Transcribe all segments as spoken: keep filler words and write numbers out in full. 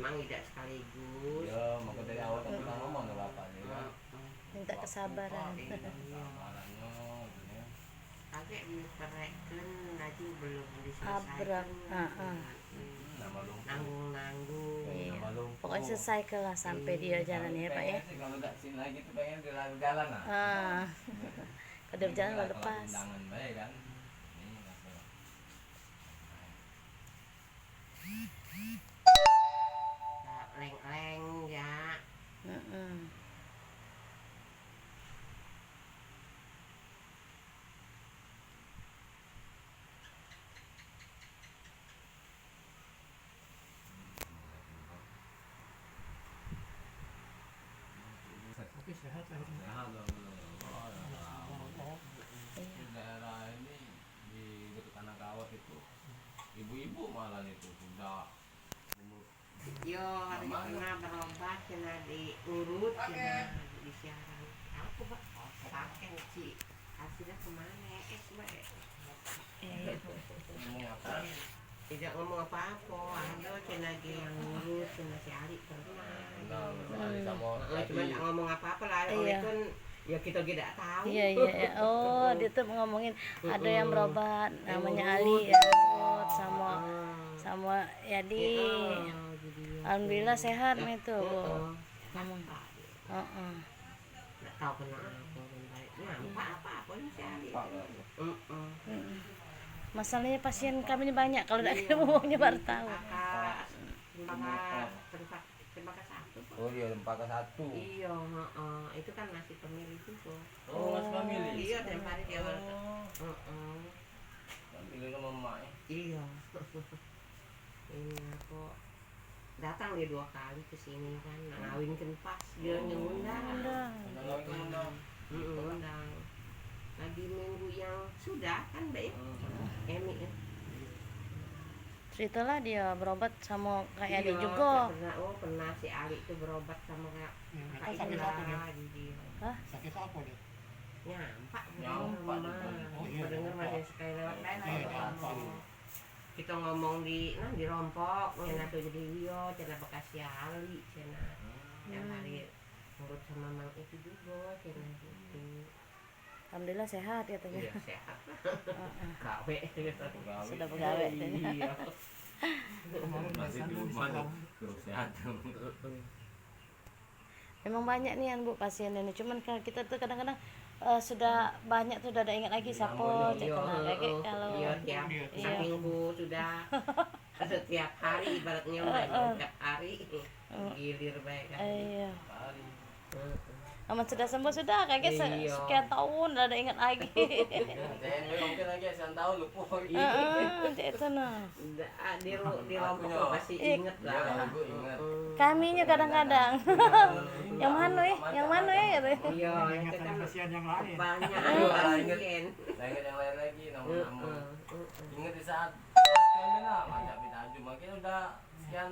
Memang idak sekaligus. Yo, maka dari awal kan kita ngomong ke bapak ni kan. Heeh. Minta kesabaran. Iya. Kesabaran, no, gitu ya. Kagek ditereken lagi belum diselesaikan. Abrak, heeh. Hmm. Nanggung-nanggung. Iya. Pokoknya selesaikan lah sampai dia jalan ya, Pak, ya. Kalau dak sini lagi tuh pengen dia jalan lah. Ah. Kalau dia berjalan lah lepas. Undangan bae kan. Ini masalah. Leng-leng ya. Heeh. Oke, sehat akhirnya. Sehat, alhamdulillah. Iya. Di daerah ini, di dekat Tanah Kawat itu, ibu-ibu malah itu sudah umur. Yo, hari pernah berobat, kena diurut, kena disiaran. Apa, Pak? Pakai, Cik. Hasilnya kemana? Es, Mbak. Iya, iya. Ngomong apa? Tidak ngomong apa-apa, ada cen lagi yang ngurus, cen si Ali pernah. Nah, si Ali sama Heeh, cuman Edi. Tak ngomong apa-apa lah, Iya. Oleh kan ya kita juga tak tahu. Iya, iya, iya. Oh, dia tuh ngomongin ada yang Mm-mm. berobat, Yang namanya ngurus. Ali, ya, sama, Heeh. sama Yadi. Heeh, jadi Alhamdulillah sehat nih tuh, Bu. Heeh. Ngomong. Heeh. Nggak tahu kena apa, kan, baik. Nampak apa-apa ni si Ali. Nampak apa? Heeh. Mm-mm. Masalahnya pasien kami ni banyak, kalau dak Iya. Ngomongnya baru tahu. Cempaka, cempaka, cempaka, cempaka satu, Pak. Oh iya, cempaka satu. Iya, heeh. Itu kan masih pemilih juga. Oh, masih pemilih? Iya, tiap hari dia Oh. Heeh. Pemilih sama emak, ya? Iya. Ini apa? Datang dia dua kali ke sini kan, nak ngawinkan pas dia Oh. Ngundang. Ngundang. Ngundang. Mm-mm, ngundang. Lagi minggu yang sudah kan, Mbak, ya? Hmm. Emi, ya? Ceritalah dia berobat sama Kak Yadi Iya, juga. Pernah, oh, pernah si Ali tuh berobat sama Kak, Yang Kak itu sakit Ila, apa dia? Gitu. Hah? Sakit apa dia? Nyampak, Nyampak bener, juga. Oh, iya, Bener nyampak. Masih sekali lewat Oh, daerah iya, dia nyampak. Ngomong. Kita ngomong di, nah, di Rompok, ngena tu jadi iyo, cina bekas si Ali, cina. Hmm. Yang hari nurut sama Mang itu juga, cina gitu. Alhamdulillah sehat katanya. Iya, sehat. Heeh. Gawe. Sudah begawe, katanya. Iya. Masih di rumah, terus sehat. Memang banyak nian, Bu, pasien ini. Cuman kan kita tuh kadang-kadang, eh, sudah banyak tuh, udah ada ingat lagi siapa, Namanya. Cek Iya, Tona, heeh. Kayak kalau Iya, tiap Iya. Saking ku sudah setiap hari, ibaratnya main Heeh. Tiap hari. Heeh. Gilir bae kan. Iya. Hari. Heeh. Aman sudah sembuh sudah, kayak se-, Iya. Sekian tahun, udah ada ingat lagi. Saya mungkin lagi sekian tahun lupa. Heeh, cek itu nah. Ndak, ah, di ru-, di Rompok Aku masih nyo, inget iya, lah. Aku inget. Mm-mm. Kami nyo kadang-kadang. Iya. Yang mano, eh? Yang mano, eh? Kata. Iya, itu kan kasihan yang lain. Banyak Iya, yang inget. Lain. Nah, inget yang lain lagi, nama-nama. Mm-mm, mm-mm. Inget di saat kami lah, macam kita aja. Makin udah sekian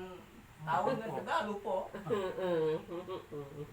tahun kan, kita lupa. Mm-mm, mm-mm.